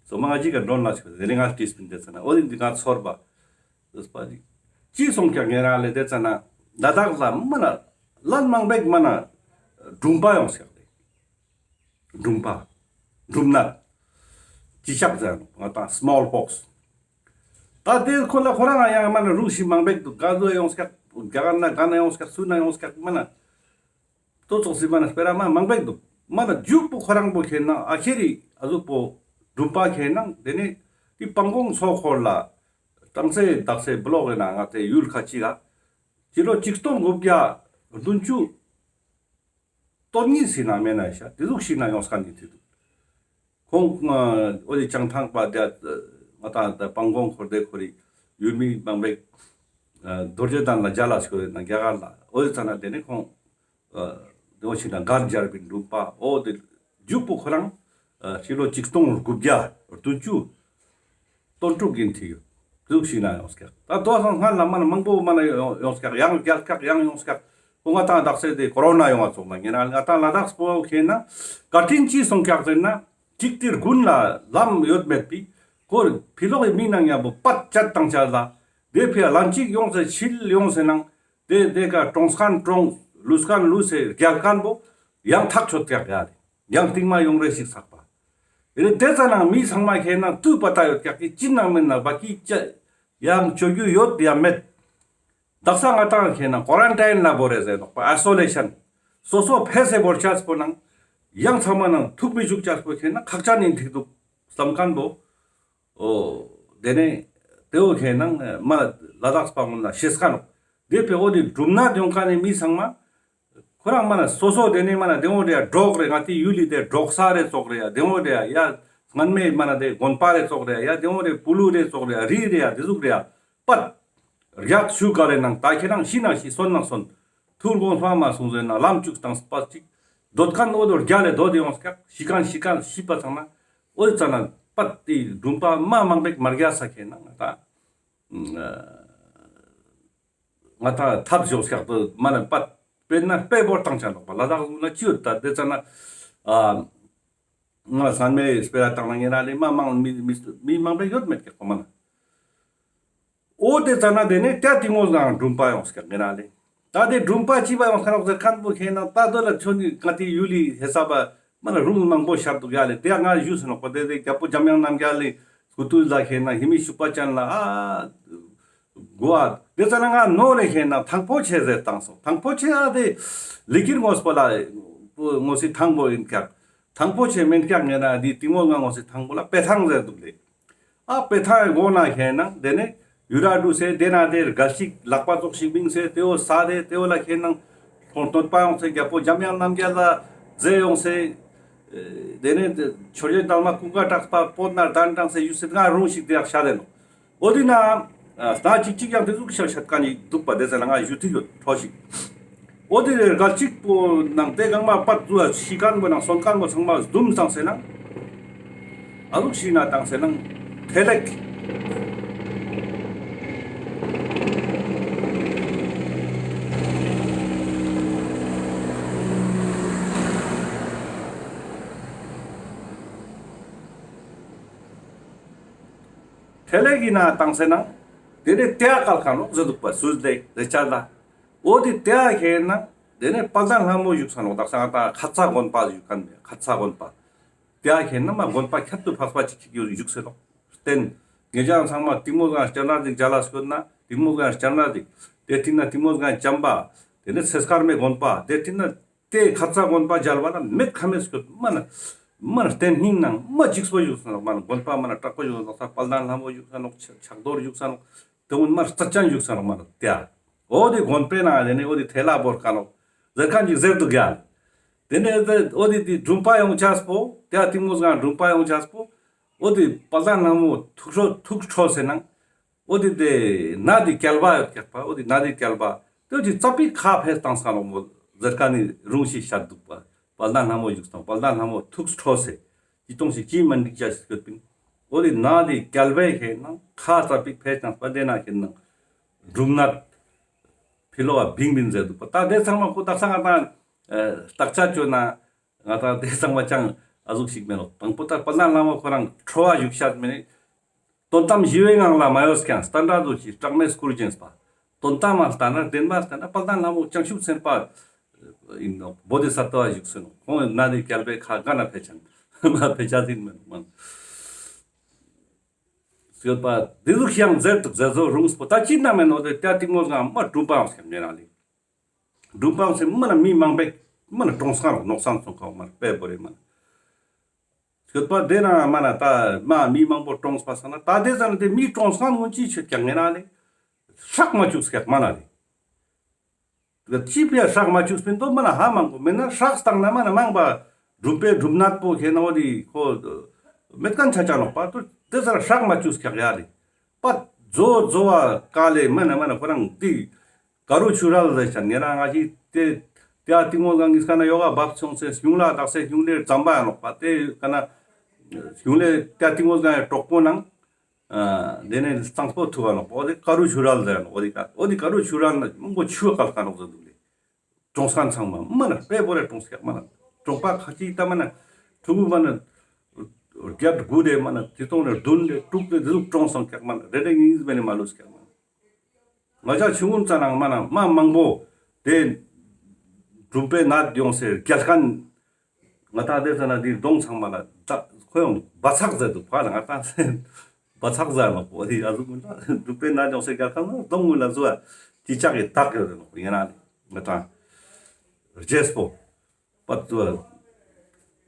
སོ་མ་ང་ཞི་ག་འགྲོན་ལ་སྐྱོད་དེ་ནས་ང་ཏིས་པིན་དེ་ཙ་ན་འོ་དི་འདི་ང་ཚོར་བ། ཟེར་པ་ཅི་སོང་ཀྱག་ངེ་ར་ལེ་དེ་ཙ་ན་ལ་དྭགས་ལ་མ་ན་ལན་མང་པེག་མ་ན་འབྲུམ་པ་ཡོང་ཀྱག་ལེ། འབྲུམ་པ། འབྲུམ་ནད། ཅི་ཆག་ཟེར་ང་ཏང་སི་མོལ་པོགས། ད་དེ་ཁོ་ལ་ཁོ་རང་ཡང་མ་ན་རུ་ཤི་མང་པེག་དུག་ག་ཟོ་ཡོང་ཀྱག་རྒྱ་གར་ན་ག་ན་ཡོང་ཀྱག་སུ་ན་ཡོང་ཀྱག་མ་ན། ཏོ་ཙོགས་སི་མ་ན་སྤེ་ར་མ་མང་པེག་དུག་མ་ན་མཇུག་པོ་ཁོ་རང་པོ་ཁེ་ན་ཨ་ཁེ་རི་ཨ་ཟུག་པོ་འབྲུམ་པ་ཁེ་ན་དེ་ནི་དེ་སྤང་གོང་མཚོ་འཁོར་ལ་གྲང་ཚེ་དག་ཚེ་བི་ལོག་ཡིན་ན་ང་ཏེ་ཡུལ་ཁ་ཅིག་ག་ཕྱི་ལོ་ཆིག་སྟོང་དགུ་བརྒྱ་བདུན་ཅུ་དོན་གཉིས་སི་ནང་མེད་ན་ཤ་དེ་ཟུག་ཤིག་ན་ཡོང་སྐད་ནི་ཐིག་འདུག་ཁོང་འོ་དེ་བྱང་ཐང་པ་དེ་ང་ཏང་དེ་སྤང་གོང་འཁོར་དེ་ཁོ་རི་ཡུལ་མི་མང་པོ་རྡོ་རྗེ་གདན་ལ་མཇལ་ལ་སྐྱོད་ན་རྒྱ་གར་ལ་འོ་དེ་ཙ་ན་དེ་ནི་ཁོང་དེ་འོ་ཤིག་ན་གར་སྦྱར་བིན་འདུག་པ། འོ་དེ་མཇུག་པོ་ཁོ་རང་ཕྱི་ལོ་ཆིག་སྟོང་དགུ་བརྒྱ་བདུན་ཅུ་དོན་དྲུག་གིན་ཐིག་ཡོད། དུག་ཤིག་ན་ཡོང་སྐྱག་ད་དོ་སང་སྔར་ལ་མ་ན་མང་པོ་མ་ན་ཡོང་སྐྱག་ཡང་རྒྱལ་སྐྱག་ཡང་ཡོང་སྐྱག་ཁོ་ང་ཏང་དག་ས་དེ་ཀོ་རོ་ན་ཡོང་བ་ཙོགས་ན་ངེ་ན་ང་ཏང་ལ་དྭགས་སྤོ་ཁེ་ན་བཀའ་དྲིན་ཅི་སོང་སྐྱག་ཟེར་ན་ཅིག་དེ་དགུན་ལ་ལམ་ཡོད་མེད་པི་ཁོ་ཕི་ལོག་གི་མི་ནང་ཡང་པོ་པད་ཅད་བཏང་ཆ་ལ་དེ་ཕི་ལན་ཅིག་ཡོང་སེ་ཕྱིར་ཡོང་སེ་ནང་དེ་དེ་ཀ་གྲོངས་མཁན་གྲོངས་ལུས་མཁན་ལུས་སེ་རྒྱལ་མཁན་པོ་ཡང་ཐག་ཆོད་སྐྱག་ཡ་རེ། ཡང་སྟིང་མ་ཡོང་རེ་ཞིག་ཚག་པ། རེ་དེ་ཙ་ན་མི་ཚང་མ་ཁེ་ན་ཏུ་པ་ཏ་ཡོད་ཀྱག་གི་ཅི་ནང་མེད་ན་བ་ཀི་ཅ་ཡང་ཅོ་རྒྱུ་ཡོད་ཡ་མེད། དག་ས་ང་ཏང་ཁེ་ན་ཀོ་རན་ཊིན་ལ་བོ་རེ་ཟེར་ནོག་པ་ཨའི་སོ་ལེ་ཤན། སོ་སོ་ཕེ་སེ་བོར་ཆ་སྤོ་ནང་ཡང་ཚང་མ་ནང་ཐུག་མི་བཅུག་ཆ་སྤོ་ཁེ་ན་ཁག་ཅན་ཡིན་ཐིག་འདུག་བསམ་མཁན་པོ། འོ་དེ་ནས་དེ་བོ་ཁེ་ན་མ་ལ་དྭགས་སྤང་ལ་ཤེས་ཁ་ནོག་དེ་ཕི་འོ་དེ་གྲུབ་ན་དེ་ཡོང་ཁ་ནས་མི་ཚང་མ། ཁོ་རང་མ་ན་སོ་སོ་དེ་ནས་མ་ན་དེ་འོ་རེ་ཡ་འབྲོག་རེ་ང་ཏི་ཡུལ་ལི་དེ་འབྲོག་ས་རེ་ཙོག་རེ་ཡ་དེ་འོ་རེ་ཡ་ཡ་སྔན་མེ་མ་ན་དེ་དགོན་པ་རེ་ཙོག་རེ་ཡ་ཡ་དེ་འོ་རེ་པུ་ལུ་རེ་ཙོག་རེ་ཡ་རི་རེ་ཡ་དེ་ཟུག་རེ་ཡ་པད། རྒྱག་ཆུ་ག་རེ་ནང་ད་ཁྱེད་རང་ཤི་ན་ཤི་སོན་ན་སོན། ཐུར་གོང་ལྷ་མ་སོང་ཟེར་ན་ལམ་བཅུག་སྟངས་པ་ཅིག་སྡོད་ཁན་འོ་དོ་རྒྱལ་ལེ་སྡོད་དེ་ཡོང་སྐྱག་ཤི་ཁན་ཤི་ཁན་ཤི་པ་ཚང་ན་འོ་དེ་ཙ་ན་པད་དེ་སྒྲུང་པ་མ་མང་པེག་མ་རྒྱ་ས་ཁེ་ན་ང་ད་ང་ད་ཐབས་ཡོང་སྐྱག་དོ་མ་ན་པད་དཔེར་ན་དཔེ་བོར་བཏང་ཆ་ནོག་པ་ལ་དྭགས་ལུང་ན་ཅི་ཡོད་ད་དེ་ཙ་ན་ཨ། ང་སང་མེ་སྤེ་ར་བཏང་ན་ངེ་ར་ལེ་མ་མང་མི་མི་མི་མང་པེ་ཡོད་མེད་ཀྱག་གོ་མ་ན། འོ་དེ་ཙ་ན་དེ་ནས་ཏེ་ཏིང་མོ་སྒང་སྒྲུང་པ་ཡོང་སྐྱག་ངེ་ར་ལེ། ད་དེ་སྒྲུང་པ་ཅི་པ་ཡོང་སྐྱག་ཟེར་ཁན་པོ་ཁེ་ན་ད་དོ་ལ་ཆོ་ནི་ག་ཏི་ཡུ་ལི་ཧེ་ས་པ་མ་ན་རུང་མང་པོ་ཤར་འདུག་ཡ་ལེ། དེ་ང་ཞུས་ནོག་པ་དེ་དེ་རྒྱལ་པོ་འཇམ་དབྱངས་རྣམ་རྒྱལ་ལེ་སྐུ་དུས་ལ་ཁེ་ན་ཧི་མི་ཤུག་པ་ཅན་ལ་ཨ། གོ་ཨ། དེ་ཙ་ན་ང་ནོ་རེ་ཁེ་ན་ཐང་པོ་ཆེ་ཟེར་བཏང་སོང་། ཐང་པོ་ཆེ་ཨ་དེ་ལི་ཀིར་ངོས་པོ་ལ་ངོས་སི་ཐང་པོ་ཡིན་ཀྱག། ཐང་པོ་ཆེ་མེན་ཀྱག་ངེ་ན་དེ་ཏིང་མོ་སྒང་ངོས་སི་ཐང་པོ་ལ་དཔེ་ཐང་ཟེར་འདུག་ལེ། ཨ་དཔེ་ཐང་གོ་ན་ཁེ་ན་དེ་ནས་ཡུ་ར་འདུག་སེ་དེ་ན་དེ་རྒལ་ཞིག་ལག་པ་ཙོག་ཞིག་བིང་སེ་དེ་བོ་ས་དེ་དེ་བོ་ལ་ཁེ་ན་ཁོང་སྟོད་པ་ཡོང་སེ་རྒྱལ་པོ་འཇམ་དབྱངས་རྣམ་རྒྱལ་ལ་མཛེས་ཡོང་སེ། དེ་ནས་ཆོས་རྒྱལ་དར་མ་ཀུན་དགའ་གྲགས་པ་པོད་ན་གདན་དྲངས་སེ་ཡུ་སེ་ང་རུང་ཞིག་དེ་ཡག་ཤ་དེ་ནོ། འོ་དེ་ན་ཨ་སྣ་གཅིག་གཅིག་ཡང་དེ་ཟུག་ཤར་ཤར་ཀ་ནི་འདུག་པ་དེ་ཟེར་ན་ང་ཞུ་ཐིག་ཡོད་ཁྲོ་ཞིག་འོ་དེ་རེ་རྒལ་གཅིག་པོ་ནང་དེ་གང་མ་པད་ཟུ་ཤི་ཁན་པོ་ནང་སོན་ཁན་པོ་ཚང་མ་འདུམ་བཏང་སེ་ན་ཨ་ལུག་ཤི་ན་བཏང་སེ་ན་ཐེ་ལེག་ཐེ་ལེ་གི་ན་བཏང་སེ་ན། དེ་ནས་ཏེ་ཨ་ཀལ་ཁ་ནོག་ཟེར་འདུག་པ་སུས་ལེ་རེ་ཆ་ལ། འོ་དེ་ཏེ་ཨ་ཁེ་ན། དེ་ནས་དཔལ་ལྡན་ལྷ་མོ་བཞུགས་ས་ནོག་དག་ས་ང་ད་ཁ་ཚ་དགོན་པ་བཞུགས་ཁན་མེད་ཁ་ཚ་དགོན་པ། ཏེ་ཨ་ཁེ་ན་མ་དགོན་པ་ཁྱད་དུ་འཕགས་པ་ཅིག་ཅིག་བཞུགས་སེ་ནོག་རྟེན། ངེད་ཅག་ཚང་མ་ཏིང་མོ་སྒང་སྤྱན་རས་གཟིགས་མཇལ་ལ་སྐྱོད་ན་ཏིང་མོ་སྒང་སྤྱན་རས་གཟིགས། དེ་ཐིག་ན་ཏིང་མོ་སྒང་བྱམས་པ། དེ་ནས་སེ་དཀར་མོའི་དགོན་པ་དེ་ཐིག་ན། དེ་ཁ་ཚ་དགོན་པ་མཇལ་བ་ལ་མེད་ཁ་མེད་སྐྱོད་མ་ན། མ་ན་རྟེན་སྙིང་ནང་མ་འཇིགས་པོ་བཞུགས་ས་ནོག་མ་ན་དགོན་པ་མ་ན་དྲག་པོ་བཞུགས་ས་ནོག་ས་དཔལ་ལྡན་ལྷ་མོ་བཞུགས་ས་ནོག་ཕྱག་ཕྱག་རྡོར་བཞུགས་ས་ནོག་དེ་མོ་མ་རྩ་ཅན་བཞུགས་ས་ནོག་མ་ན་དེ་ཨ། འོ་དེ་དགོན་པའི་ནང་དེ་ནས་འོ་དེ་ཐེ་ལ་བོར་ཀ་ནོག་ཟེར་ཁན་ཅིག་ཟེར་འདུག་ཡ། དེ་ནས་འོ་དེ་དེ་སྒྲུང་པ་ཡོང་ཆས་པོ་དེ་ཨ་ཏིང་མོ་སྒང་སྒྲུང་པ་ཡོང་ཆས་པོ་འོ་དེ་དཔལ་ལྡན་ལྷ་མོ་ཐུགས་ཁྲོ་ཐུགས་ཁྲོ་སེ་ནང་། འོ་དེ་དེ་ནད་དེ་བསྐལ་པ་ཡོད་ཀྱག་པ། འོ་དེ་ནད་དེ་བསྐལ་པ་དེ་ཅི་ཙ་པིག་ཁ་ཕེ་བཏང་ས་ནོག་མོ་ཟེར་ཁན་ནི་རུང་ཞིག་ཤར་འདུག་པ། དཔལ་ལྡན་ལྷ་མོ་བཞུགས་སྟངས་དཔལ་ལྡན་ལྷ་མོ་ཐུགས་ཁྲོ་སེ་ཅི་གཏོང་ཞིག་ཅི་མ་འགྲིག་ཅ་ཞིག་ཡོད་པིན། འོ་དེ་ནད་དེ་བསྐལ་པའི་ཁེ་ན་ཁ་ཙ་པིག་ཕེ་བཏང་པ་དེ་ན་ཁེ་ན་སྒྲུབ་ནད་ཕི་ལོག་བིང་བིང་ཟེར་འདུག་པ། ད་དེ་ཚང་མ་ཁོ་དག་ས་ང་ད་བརྟག་དཔྱད་བཅོས་ན་ང་ད་དེ་ཚང་མ་ཅང་ཨ་ཟུག་ཞིག་མེད་ནོག་དང་པོ་ད་དཔལ་ལྡན་ལྷ་མོ་ཁོ་རང་ཁྲོ་བ་བཞུགས་ཤ་མེད་ནི། དོན་དམ་ཞི་བའི་ངང་ལ་མ་ཡོད་ཀྱང་སྟན་དགྲ་ཚོ་ཞིག་སྐྲག་མེད་སྐུར་བཞེངས་པ། དོན་དམ་མ་ལྟ་ན་བདེན་པ་ལྟ་ན་དཔལ་ལྡན་ལྷ་མོ་བྱང་ཆུབ་སེམས་དཔའ་ཡིན་ནོག་བོ་དྷི་ས་ཏྭ་བཞུགས་སེ་ནོག་ཁོང་ནད་དེ་བསྐལ་པའི་ཁ་ག་ན་ཕེ་ཆ་ན་མ་ཕེ་ཆ་ཟིན་མེད་མ་ཡོད་པ། དེ་ཟུག་ཤིག་ཡང་ཟེར་འདུག་ཟེར་ཟོ་རུང་སྤོ་ད་ཅི་ན་མེད་ནོ་དེ་ཏེ་ཏིང་མོ་སྒང་མ་སྒྲུང་པའང་སྐྱབས་ཉེ་རང་ལི། སྒྲུང་པའང་སེ་མ་ན་མི་མང་པོ་མ་ན་གྲོངས་ཁ་ནོག་ནོག་སང་སོང་ཁ་མ་ན་དཔེ་བོ་རེ་མ་ན། སྐྱོད་པ་དེ་ན་མ་ན་ད་མ་མི་མང་པོ་གྲོངས་པ་ས་ན་ད་དེ་ཟ་ན་དེ་མི་གྲོངས་ཁན་སྔོན་ཅི་ཆོད་ཀྱང་ངེ་ན་ལེ། ཧྲག་མ་བཅུག་ཀྱག་མ་ན་ལེ། ཅི་ཕི་ཡ་ཧྲག་མ་བཅུག་པིན་དོ་མ་ན་ཧ་མང་པོ་མེད་ན་ཧྲག་སྟངས་ན་མ་ན་མང་པ་སྒྲུབ་པའི་སྒྲུབ་ནད་པོ་ཁེ་ན་འོ་དེ་ཁོ་མེད་ཁན་ཆ་ཆ་ནོག་པ་དོ་དེ་ཟ་ན་ཧྲག་མ་བཅུག་ཀྱག་ཡ་ལེ། པ་ཛོ་ཛོ་བ་ཀ་ལེ་མ་ན་མ་ན་ཁོ་རང་དེ། ཀ་རུ་ཆུ་རལ་ཟེར་ཆ་ངེ་རང་ང་ཞིག་དེ་ཏེ་ཏིང་མོ་སྒང་གི་ས་ན་ཡོ་ག་བབ་སོང་སེ་སྙུང་ལ་དག་སེ་སྙུང་ལེ་ཙམ་པ་ཡ་ནོག་པ། དེ་ཀ་ན་སྙུང་ལེ་ཏེ་ཏིང་མོ་སྒང་ཡ་གྲོག་པོ་ནང་དེ་ནས་གཙང་པོ་ཐུག་ག་ནོག་པ། འོ་དེ་ཀ་རུ་ཆུ་རལ་ཟེར་ནོག་འོ་དེ་ཀ་འོ་དེ་ཀ་རུ་ཆུ་རལ་ན་མང་པོ་ཆུ་བ་ཀལ་ཀ་ནོག་ཟེར་འདུག་ལེ། གྲོངས་ཁན་ཚང་མ་མ་ན་དཔེ་བོ་རེ་གྲོངས་ཀྱག་མ་ན་གྲོངས་པ་ཁ་ཅིག་ད་མ་ན་ཕྲུ་གུ་མ་ན་བརྒྱད་དགུ་རེ་མ་ན་ཆིག་སྟོང་རེ་བདུན་རེ་དྲུག་རེ་དེ་ཟུག་གྲོངས་སོང་ཀྱག་མ་ན་རེ་རེ་གཉིས་མེ་ནས་མ་ལུས་ཀྱག་མ་ན། ང་ཅག་ཆུང་ངུན་ཙ་ན་མ་ན་མ་མང་པོ་དེ་སྒྲུབ་པའི་ནད་ཡོང་སེ་རྒྱལ་ཁན་ང་ད་དེ་ཙ་ན་དེ་གདོང་ཚང་མ་ལ་ད་ཁོ་ཡང་བ་ཚག་ཟེར་འདུག་པ་ལ་ང་ད་བ་ཚག་ཟེར་ནོག་པོ་དེ་ཡ་ཟུག་ངུན་ད་སྒྲུབ་པའི་ནད་ཡོང་སེ་རྒྱལ་ཁན་ན་གདོང་ངུན་ལ་ཟུ་བ་ཅི་ཅག་གི་དག་ཡོད་ནོག་པོ་ཡིན་ན་ང་ད་རྗེས་པོ། པ་ཏུ།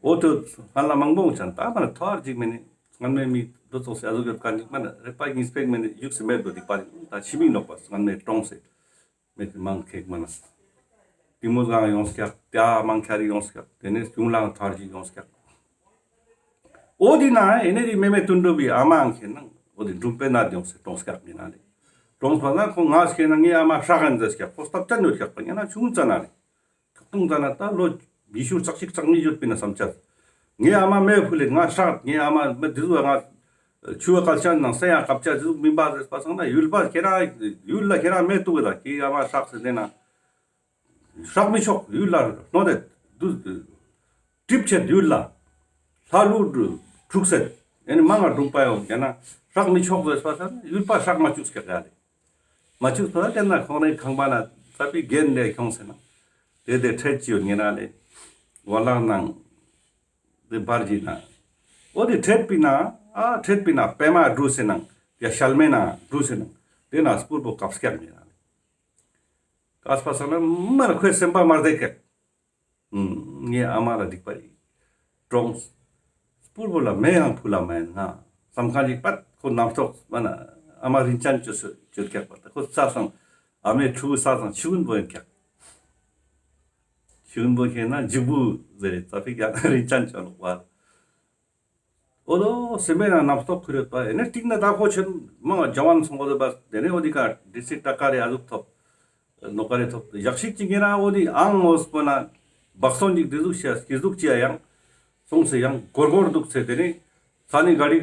འོ་ཏུ་སྔན་ལ་མང་པོ་ཅན་ད་མ་ན་ཐོར་ཅིག་མེ་ནི་སྔན་མེ་མི་འདུ་ཚོགས་སེ་ཨ་ཟུག་ཡོད་ཁན་ཅིག་མ་ན་རེ་པ་གཉིས་པེག་མེ་ནི་བཞུགས་སེ་མེད་དོ་དེ་པ་ད་ཕྱི་མིག་ནོག་པ་སྔན་མེ་གྲོངས་སེ་མེ་མང་ཁེག་མ་ན་ཏིང་མོ་སྒང་ཡོངས་ཀྱག་ཏེ་མང་ཁྱ་རི་ཡོངས་ཀྱག་དེ་ནས་གཞུང་ལའང་ཐོར་ཅིག་ཡོངས་ཀྱག། འོ་དེ་ན་ཨེ་ནེ་དེ་མེ་མེ་དོན་གྲུབ་བི་ཨ་མའང་ཁེ་ན་འོ་དེ་འབྲུམ་པའི་ནད་ཡོངས་སེ་གྲོངས་ཀྱག་མེ་ན་ལེ། གྲོངས་པ་ན་ཁོ་ང་སྐྱེ་ན་ངའི་ཨ་མ་སྲག་ཡིན་ཟེར་སྐྱག་ཁོ་སྟབས་ཅན་ཡོད་སྐྱག་པ་ཉན་ན་ཆུང་ཙ་ན་རེ། ཁོ་ཏང་ཙ་ན་ད་ལོ་ཉི་ཤུ་རྩ་གཅིག་རྩ་གཉིས་ཡོད་པིན་ན་བསམ་ཆ། ངའི་ཨ་མ་མེ་ཕུལ་ལེ་ང་སྲག་ངའི་ཨ་མ་མེ་དེ་ཟུག་ང་ཆུ་བ་ཀལ་ཆ་ནང་སེ་ཡང་ཀབ་ཆ་དེ་ཟུག་མིན་པ་ཟེར་པ་སང་ན་ཡུལ་པ་ཁྱེད་རང་ཡུལ་ལ་ཁྱེད་རང་མེ་ཏུག་གི་ད་ཁྱེད་ཨ་མ་སྲག་ཟེར་ནས་ན། སྲག་མི་ཆོག་ཡུལ་ལ་ནོ་དེ་དུ་གྲིབ་ཆེད་ཡུལ་ལ་ལྷ་ཀླུ་འཁྲུག་སེད་ཨེ་ནི་མང་ང་སྒྲུང་པ་ཡོང་ཀྱ་ན་སྲག་མི་ཆོག་ཟེར་པ་ས་ཡུལ་པ་སྲག་མ་བཅུག་ཀྱག་ཡ་ལེ། མ་བཅུག་པ་ས་དེ་ན་ཁོང་རེ་ཁང་པ་ན་ས་པི་རྒན་ལེ་ཁྱོང་སེ་ན་དེ་དེ་ཁྲེད་ཅི་ཡོད་ཉེ་ན་ལེ་ཝ་ལང་ནང་དེ་བར་གྱི་ན་འོ་དེ་ཁྲེད་པི་ན་ཨ་ཁྲེད་པི་ན་པད་མ་འབྲུ་སེ་ནང་ཡ་ཤལ་མེ་ན་འབྲུ་སེ་ནང་དེ་ན་སྤུར་པོ་ཀབ་སྐྱག་ཉེ་ན་ལེ། ཀ་སྤ་སང་ན་མར་ཁོའི་སེམས་པ་མར་དེ་ཀྱག་ངའི་ཨ་མ་ལ་སྡིག་པ་ཡིན། གྲོངས། སྤུར་བོ་ལ་མེ་ཡང་ཕུལ་ལ་མེན་ན། སམ་ཁན་ཅིག་པད་ཁོ་རྣམ་རྟོག་མ་ན་ཨ་མ་རིན་ཅན་ཅོ་སོ་ཅོ་ཀྱག་པ་ད་ཁོ་ས་སང་ཨ་མའི་ཕྲུ་གུ་ས་སང་ཆུ་བོན་པོ་ཡིན་ཀྱག་ཆུ་བོན་པོ་ཁེ་ན་འཇིགས་བུ་ཟེར་ཙ་ཕིག་ཡང་རིན་ཅན་ཅོ་ལོག་པ། འོ་དོ་སེམས་པའི་ནང་རྣམ་རྟོག་ཁུར་ཡོད་པ་ཨེ་ནས་ཏིག་ན་ད་ཁོ་ཆེན་མང་ཇ་ཝན་སོང་འོ་དོ་པ་དེ་ནས་འོ་དི་ཀ་ཌི་སི་ཊ་ཀ་རེ་ཨ་ཟུག་ཐོབ། ནོ་ཀ་རེ་ཐོབ་ཡག་ཤིག་ཅིག་ཡིན་ན་འོ་དི་ཨང་ངོས་པོ་ན་བག་སོན་ཅིག་དེ་ཟུག་ཤེས་སྐྱིད་ཟུག་ཅི་ཡ་ཡང་སོང་སེ་ཡང་སྒོར་སྒོར་འདུག་ཚེ་དེ་ནས་ས་ནི་ག་རི་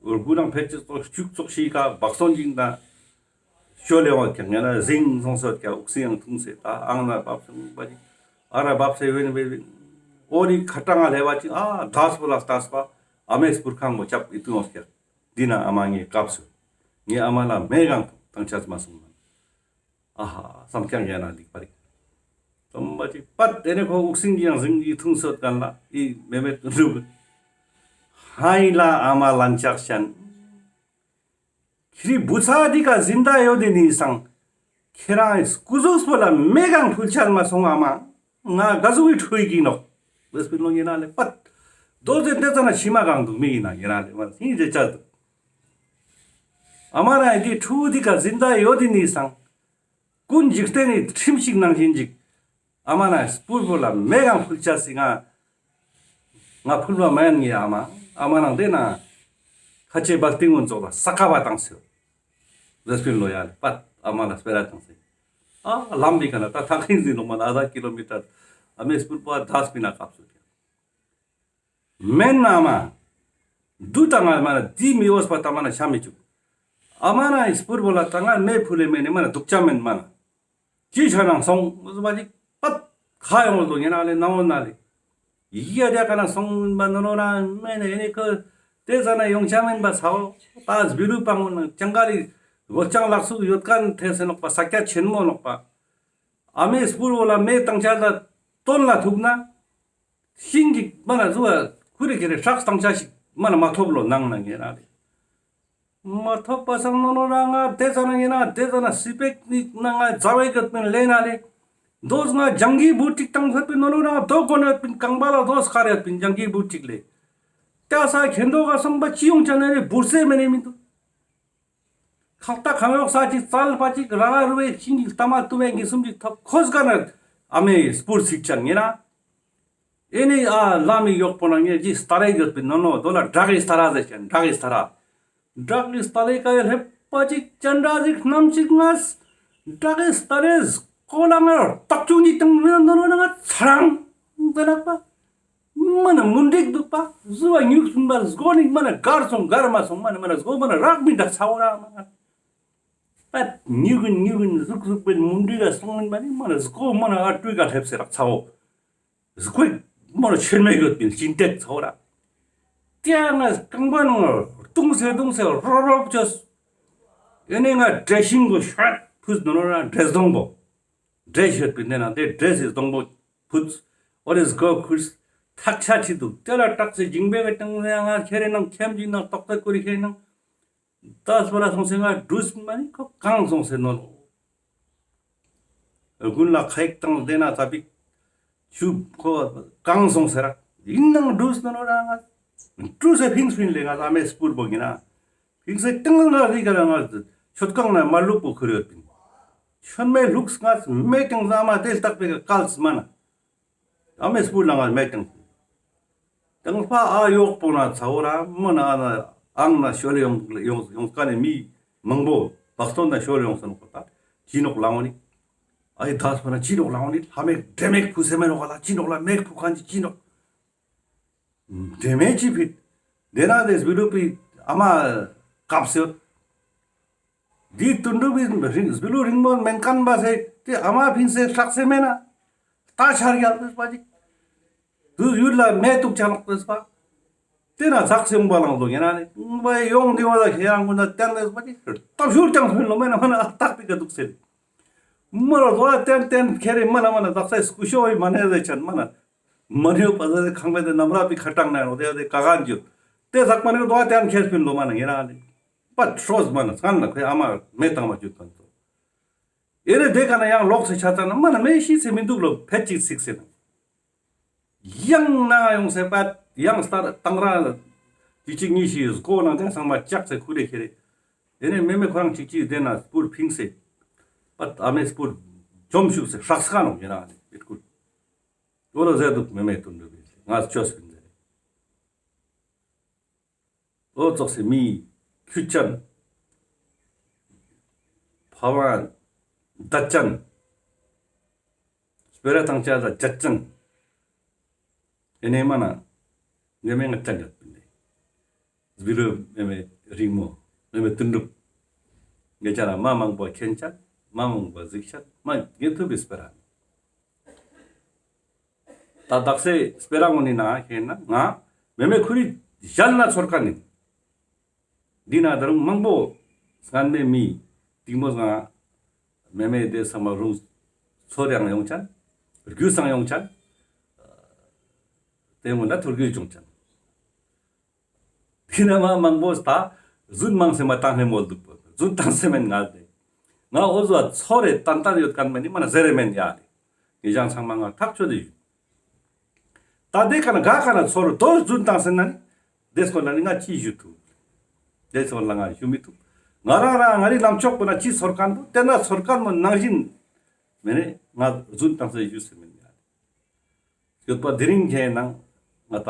འུར་གུ་ནང་ཕེད་ཅི་ཙོག་ཅུག་ཙོག་ཤིག་ག་བག་སོན་ཅིག་ན། ཤོ་ལེ་བ་ཀྱང་ཡང་ན་ཟིང་སོང་སོད་ཀྱང་འུག་སི་ཡང་ཐུང་སེ་ད་ཨང་ན་བབས་སོང་པ་ཅིག་ཨ་ར་བབས་སེ་བེན་བེ་བེན། འོ་རི་ཁ་ཏང་ང་ལེ་བ་ཅིག་ཨ་དག་པོ་ལ་ལྟས་པ་ཨ་མའི་སྤུར་ཁང་བོ་ཅབ་ཨི་ཏུ་ཡོང་ཀྱག་འདི་ན་ཨ་མ་ངའི་སྐབས་སུ་ངའི་ཨ་མ་ལ་མེ་གང་ཐང་ཆ་མ་སོང་ན་ཨ་ཧ་བསམ་ཀྱང་ཡང་ན་སྡིག་པ་རིག་སོང་པ་ཅིག་པད་དེ་ནས་ཁོ་འུག་སིང་གི་ཡང་ཟིང་གི་ཐུང་སོད་གང་ལ་ཨི་མེ་མེ་ཏུ་འགྲུབ། ཧའི་ལ་ཨ་མ་ལན་ཆགས་ཤན། ཁྱེ་རི་བུ་ཚ་འདི་ཀ་ཟིན་ད་ཡོད་དེ་ནི་སང་། ཁྱེ་རང་སྐུ་གཟུགས་པོ་ལ་མེ་གང་ཕུལ་ཆ་མ་སོང་ཨ་མ། ང་ག་ཟུག་གི་ཁྲོ་ཡི་ནོག་ཝེས་པི་ལོ་ཡིན་ན་ལེ་པད། དོ་ཟེ་དེ་ཙ་ན་ཕྱི་མ་གང་འདུག་མི་ཡིན་ན་ཡིན་ན་ལེ་མ་ཧིང་ཟེ་ཆ་འདུག་ཨ་མ་རང་འདི་ཕྲུ་གུ་འདི་ཀ་ཟིན་ད་ཡོད་དེ་ནི་སང་། ཀུན་འཇིག་རྟེན་ནི་ཁྲིམས་ཤིག་ནང་བཞིན་ཅིག་ཨ་མ་ན་སྤུར་བོ་ལ་མེ་གང་ཕུལ་ཆ་སི་ང་། ང་ཕུལ་བ་མ་ཡན་ངའི་ཨ་མ། ཨ་མ་ནང་དེ་ན་ཁ་ཆེ་བལ་ཏིང་ངོ་ཚོགས་ལ་ས་ཀ་བ་བཏང་སེ་ཡོད། ཟེར་སྤིན་ལོ་ཡ་ལེ་པད་ཨ་མ་ལ་སྤེ་ར་བཏང་སེ། ཨ་ལམ་བི་ཀ་ན་ད་ཐང་ཁིང་ཟིན་ལོ་མ་ན་ཨ་ད་ཀི་ལོ་མི་ཊར་ཨ་མའི་སྤུར་བོ་ཨ་དཱས་པི་ན་ཀབ་སུ་ཀྱང་། མེན་ན་མ། དུ་ཏ་ང་མ་ན་དི་མི་འོས་པ་ཏ་མ་ན་ཤ་མི་ཅུག་ཨ་མ་ན་ཡི་སྤུར་བོ་ལ་ཏ་ང་མེ་ཕུལ་ལེ་མེ་ནི་མ་ན་དུག་ཅ་མེན་མ་ན། ཅི་ཆ་ནང་སོང་ཟུ་བ་ཅིག་པད་ཁ་ཡོང་ལོ་ཉེ་ན་ལེ་ན་འོ་ན་ལེ། ཡི་ཡ་དེ་ཀ་ན་སོང་མ་ནོ་ནོ་ར་མེ་ནི་ཨེ་ནི་ཁོ་དེ་ཟ་ན་ཡོང་ཆ་མེན་པ་ཚ་བོ་ཏ་སྦི་རུ་པང་ངོ་ན་ཅང་ག་ལི་བོ་ཅང་ལག་སུ་ཡོད་ཀ་ན་ཐེ་སེ་ནོག་པ་ས་ཀྱ་ཆེན་མོ་ནོག་པ། ཨ་མའི་སྤུར་བོ་ལ་མེ་བཏང་ཆ་ལ་དོན་ལ་ཐུག་ན། ཤིང་གི་མ་ན་ཟུ་བ་ཁུ་རེ་ཁེ་རེ་ཧྲག་བཏང་ཆ་ཞིག་མ་ན་མ་ཐོབ་ལོ་ནང་ན་ཉེ་ན་ལེ། མ་ཐོབ་པ་སང་ནོ་ནོ་ར་ང་དེ་ཙ་ན་ཉེ་ན་དེ་ཙ་ན་སི་པེག་ནི་ན་ང་ཛ་བའི་གད་མིན་ལེ་ན་ལེ། དོ་ང་ཇང་གི་བུ་ཏིག་བཏང་ཚར་པིན་ནོ་ནོ་ར་དོ་གོ་ནོ་ཡོད་པིན་རྐང་པ་ལ་དོ་སྐར་ཡོད་པིན་ཇང་གི་བུ་ཏིག་ལེ། ཏ་ས་ཁེན་དོ་ག་སོང་པ་ཅི་ཡོང་ཆ་ན་ལེ་བུར་སེ་མེ་ནེ་མི་འདུག་ཁག་ཏ་གང་ཡོག་ས་ཅིག་ཙལ་པ་ཅིག་ར་ར་རུ་བའི་ཤིང་གི་ལྟ་མ་ཏུ་བའི་གི་སུམ་ཅིག་ཐོབ་ཁོས་ག་ན་ཨ་མའི་སྤུར་ཚིག་ཆ་ཉེ་ན། ཨེ་ནི་ཨ་ལ་མི་ཡོག་པོ་ན་ངེ་ཅི་སྟ་རེ་ཡོད་པིན་ནོ་ནོ་དོ་ལ་བྲག་གི་སྟ་ར་ཟེར་ཅན་བྲག་གི་སྟ་ར། བྲག་གི་སྟ་རེ་ཀ་ཡ་ལྷེབ་པ་ཅིག་ཅན་ར་ཟིག་སྣམ་ཅིག་ངས། བྲག་གི་སྟ་རེ་ཀོ་ལ་ང་རྟག་ཅུང་ནི་ཏང་མི་ནོ་ནོ་ན་ཚ་རང་ཟེར་ནག་པ། མ་ན་མུན་འགྲིག་འདུག་པ། ཟུ་བ་ཉུག་སུན་པ་སྒོ་ནི་མ་ན་གར་སོང་གར་མ་སོང་མ་ན་མ་ན་སྒོ་མ་ན་རག་མི་འདག་ཚ་བོ་ར་མ་ན། པད་ཉུག་གིན་ཉུག་གིན་ཟུག་ཟུག་པའི་མུན་འགྲིག་ག་སོང་མིན་པ་ནི་མ་ན་སྒོ་མ་ན་ཨ་ཏུས་ག་ལྷེབ་སེ་རག་ཚ་བོ། སྒོ་མ་ན་ཆེན་མེ་གོད་པིན་ལྕིན་ཏེག་ཚ་བོ་ར། ཏེ་ང་རྐང་པ་ནང་ལྟུང་སེ་ལྟུང་སེ་རོབ་རོབ་ཅོས། ཨེ་ནེ་ང་འདྲེ་ཤིང་གོ་ཤོད་ཕུས་ནོ་ནོ་ར་འདྲེ་སྡོང་པོ། འདྲེ་ཤོད་པིན་ནེ་ན་དེ་འདྲེ་སི་སྡོང་པོ་ཕུད། འོ་རེ་སྒོ་ཁུར་ཐག་ཆ་ཆི་འདུག་དེ་ལ་སྐྲག་སེ་ཇིང་པེ་གི་ཏང་ང་ཁྱེར་རེ་ནང་ཁྱེམ་ཇིང་ནང་ཏོག་ཏོ་ཀུ་རེ་ཁྱེར་ནང་། ད་སྤོ་ལ་སོང་སེ་ང་འདྲུས་མ་ནི་ཁོ་གང་སོང་སེ་ནོ་ལོ། དགུན་ལ་ཁ་ཡིག་ཏང་དེ་ན་ཙ་པིག་ཆུ་ཁོ་གང་སོང་སེ་ར་ཡིན་ནང་འདྲུས་ནོ་ནོ་ར་ང་འདྲུས་སེ་ཕིང་སུ་ཡིན་ལེ་ང་ལ་མེ་སྤུར་བོ་གི་ན། ཕིང་སེ་ཏང་ན་རི་ག་ར་ང་ཆོད་ཁང་ན་མ་ལུག་པོ་ཁུར་ཡོད་པིན། ཆོད་མེ་ལུག་ང་མེ་ཏང་ཟ་མ་དེ་ལྟག་པེ་ག་ཀལ་སི་མ་ན། ཨ་མེ་སྤུར་ལ་ང་མེ་ཏང་། ཏང་ཕ་ཨ་ཡོག་པོ་ན་ཚ་བོ་ར་མོ་ན་ཨ་ན་ཨང་ན་ཤོ་ལེ་ཡོང་ཡོང་ཡོང་ཀ་ནེ་མི་མང་པོ་ བག་སྟོན་དང་ཤོར་ཡོང་སོང་ནོག་པ། ད་ཅི་ནོག་ལ་འོ་ནི། ཨ་ཡི་དཱས་པ་ན་ཅི་ནོག་ལ་འོ་ནི། ལྷ་མེ་འདྲེ་མེ་ཕུ་སེ་མེ་ནོག་ལ། ཅི་ནོག་ལ་མེ་ཕུ་ཁན་ཅི་ཅི་ནོག་འདྲེ་མེ་ཅི་ཕིད། དེ་ན་དེ་སྦི་ལུ་པི་ཨ་མ་ཀབ་སེ་ཡོད། དེ་དུད་འགྲོ་པི་རིང་སྦི་ལུ་རིང་མོ་མེན་ཁན་པ་སེ་དེ་ཨ་མ་ཕིན་སེ་ཧྲག་སེ་མེ་ན། ད་ཆར་རྒྱག་དེ་སྤ་ཅིག་དུས་ཡུལ་ལ་མེ་ཏུག་ཆ་ནོག་དེ་སྤ། དེ་ན་ཚགས་སེ་འོང་པ་ལང་དོ་ཡིན་ན་ནི། འོང་པ་ཡོང་དེ་བ་ལ་ཁྱེད་རང་ཀུན་ད་བསྟན་དེ་སྤ་ཅིག་སྟབས་ཤུར་ཀྱང་ཕིན་ལོ་མེ་ན་མ་ན་ཨ་ཏག་པི་ཀ་དུག་སེ། མ་ར་དོ་བསྟན་བསྟན་ཁྱེད་རེ་མ་ན་མ་ན་དག་ས་སྐུ་ཤོ་ཡི་མ་ནེ་ཟེར་ཆན་མ་ན། མ་ནེ་བ་ཟེར་ཁང་པའི་དེ་ནམ་ར་པི་ཁ་གྲངས་ན་ཡོང་དེ་དེ་ཀ་ག་འཇུ། དེ་ཟག་མ་ནེ་དོ་བསྟན་ཁྱེད་ཕིན་ལོ་མ་ན་ཡིན་ན་ནི། པ་ཁྲོས་མ་ན་སང་ན་ཁོའི་ཨ་མ་མེ་བཏང་མ་བཅུག་ཐོན་ཏོ། ཨེ་རེ་དེ་ཀ་ན་ཡང་ལོག་སེ་ཆ་ཙ་ན་མ་ན་མེ་ཤི་སེ་མི་འདུག་ལོ་ཕེད་ཅིག་ཚིག་སེ་ན། ཡང་ན་ཡོང་སེ་པད་ཡང་སྟར་བཏང་ར་ཅིག་ཅིག་གཉིས་ཤིག་སྒོ་ནང་དེ་ཚང་མ་ལྕགས་སེ་ཁུ་རེ་ཁེ་རེ། དེ་ནས་མེ་མེ་ཁོ་རང་ཅིག་ཅིག་དེ་ན་སྤུར་ཕིངས་སེ། པད་ཨ་མེ་སྤུར་འཇོམས་ཤུགས་སེ་ཧྲག་སེ་ཁ་ནོག་ཡིན་ན་ནི་བི་ཀུལ། འོ་ར་ཟེར་འདུག་མེ་མེ་དུད་འགྲོ་པི་ང་ཆོས་པིན་ཟེར། འོ་ཙོགས་སེ་མི་ཁྱུ་ཅན། ཕ་བ་མདའ་ཅན། སྤེ་ར་ཐང་ཆ་ལ་ཅད་ཅན། ཨེ་ནེ་མ་ན་ངེ་མེ་ང་ཅན་ཡོད་པིན་ལེ། སྦི་ལུ་མེ་མེ་རིང་མོ་མེ་མེ་དུད་འགྲོ་པི། ངེ་ཅ་ན་མ་མང་པོ་མཁྱེན་ཅན། མ་མང་པོ་གཟིགས་ཅན། མ་ངེ་ཐུབ་པི་སྤེ་ར། ད་དག་སེ་སྤེ་ར་ངོ་ནི་ན་ཁེ་ན་ང་མེ་མེ་ཁུ་རི་ཞལ་ན་ཚོར་ཁན་ནི། འདི་ན་ད་རུང་མང་པོ་སྔན་མེ་མི་ཏིང་མོ་ང་མེ་མེ་དེ་ཚང་མ་རུང་ཚོར་ཡང་ཡོང་ཅན། རྒྱུས་སང་ཡོང་ཅན། དེ་མོ་ན་ཐུར་རྒྱུས་ཡོང་ཅན། ཁྱེད་ན་མ་མང་པོ་ད་རྫུན་མང་སེ་མ་བཏང་ཧེ་མོལ་འདུག་རྫུན་བཏང་སེ་མེན་ང་དེ། ང་འོ་ཟོ་ཚོར་རེ་ཏན་ཏན་ཡོད་ཁན་མེན་ནི་མ་ན་ཟེར་རེ་མེན་ཡ་ལེ། ངེ་ཅང་ཚང་མ་ང་ཐག་ཆོད་དེ་ཡོད། ད་དེ་ཀ་ན་ག་ཀ་ན་ཚོར་དོ་རྫུན་བཏང་སེ་ན་ནི། དེ་སྐོར་ལ་ནི་ང་ཅི་ཞུ་ཐུབ། དེ་སྐོར་ལ་ང་ཞུ་མི་ཐུབ། ང་རང་རང་ང་རི་ལམ་ཕྱོགས་པོ་ན་ཅི་ཚོར་ཁན་འདུག་དེ་ན་ཚོར་ཁན་མོ་ནང་བཞིན་མེ་ནེ་ང་རྫུན་བཏང་སེ་ཞུ་སེ་མེན་ཡ་ལེ། ཡོད་པ་དེ་རིང་ཁེ་ན་ང་ད་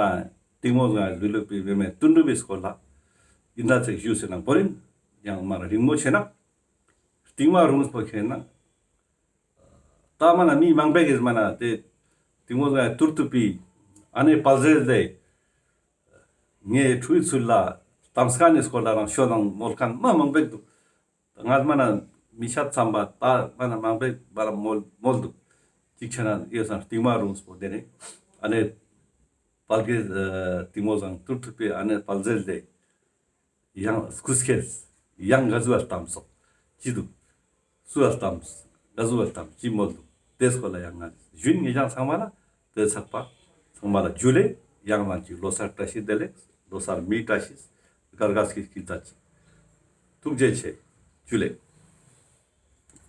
ཏིང་མོ་ང་ལུས་ལུས་པི་མེ་མེ་དུད་འགྲོ་པི་སྐོར་ལ་ཡིན་ད་ཚིག་ཞུ་སེ་ན་བོ་རིན་ཡང་མ་རིང་མོ་ཆེ་ན་རྟིང་མ་རུང་སྤོ་ཁེ་ན་ད་མ་ན་མི་མང་པོ་གིས་མ་ན་དེ་ཏིང་མོ་ང་ཏུར་ཏུ་པི་ཨ་ནེ་པལ་ཟེར་དེ་ངའི་ཁྲུའི་ཚུལ་ལ་གཏམ་སྐད་ནི་སྐོར་ལ་རང་ཤོད་དང་མོལ་ཁན་མ་མང་པོ་འདུག་ང་མ་ན་མི་ཤ་ཚམ་པ་ད་མ་ན་མང་པོ་བར་མོལ་མོལ་འདུག་ཅིག་ཆ་ན་ཡོད་སང་རྟིང་མ་རུང་སྤོ་དེ་ནི་ཨ་ནེ་པལ་གེ་ཏིང་མོ་ང་ཏུར་ཏུ་པི་ཨ་ནེ་པལ་ཟེར་དེ་ཡང་སྐུ་སྐྱེས་ཡང་ག་ཟུ་བ་གཏམ་སོགས་ཅི་འདུག་སུ་བ་གཏམ་ག་ཟུ་བ་གཏམ་ཅི་མོལ་འདུག་དེ་སྐོར་ལ་ཡང་ང་ཞུ་ཡིན། ངེ་ཅང་ཚང་མ་ལ་དེ་ཚགས་པ་ཚང་མ་ལ་ཇུ་ལེ། ཡང་ལན་ཅིག་ལོ་གསར་བཀྲ་ཤིས་བདེ་ལེགས། ལོ་གསར་མི་བཀྲ་ཤིས་དགའ་དགའ་སྐྱིད་སྐྱིད་ད་ཅིག་ཐུགས་རྗེ་ཆེ། ཇུ་ལེ།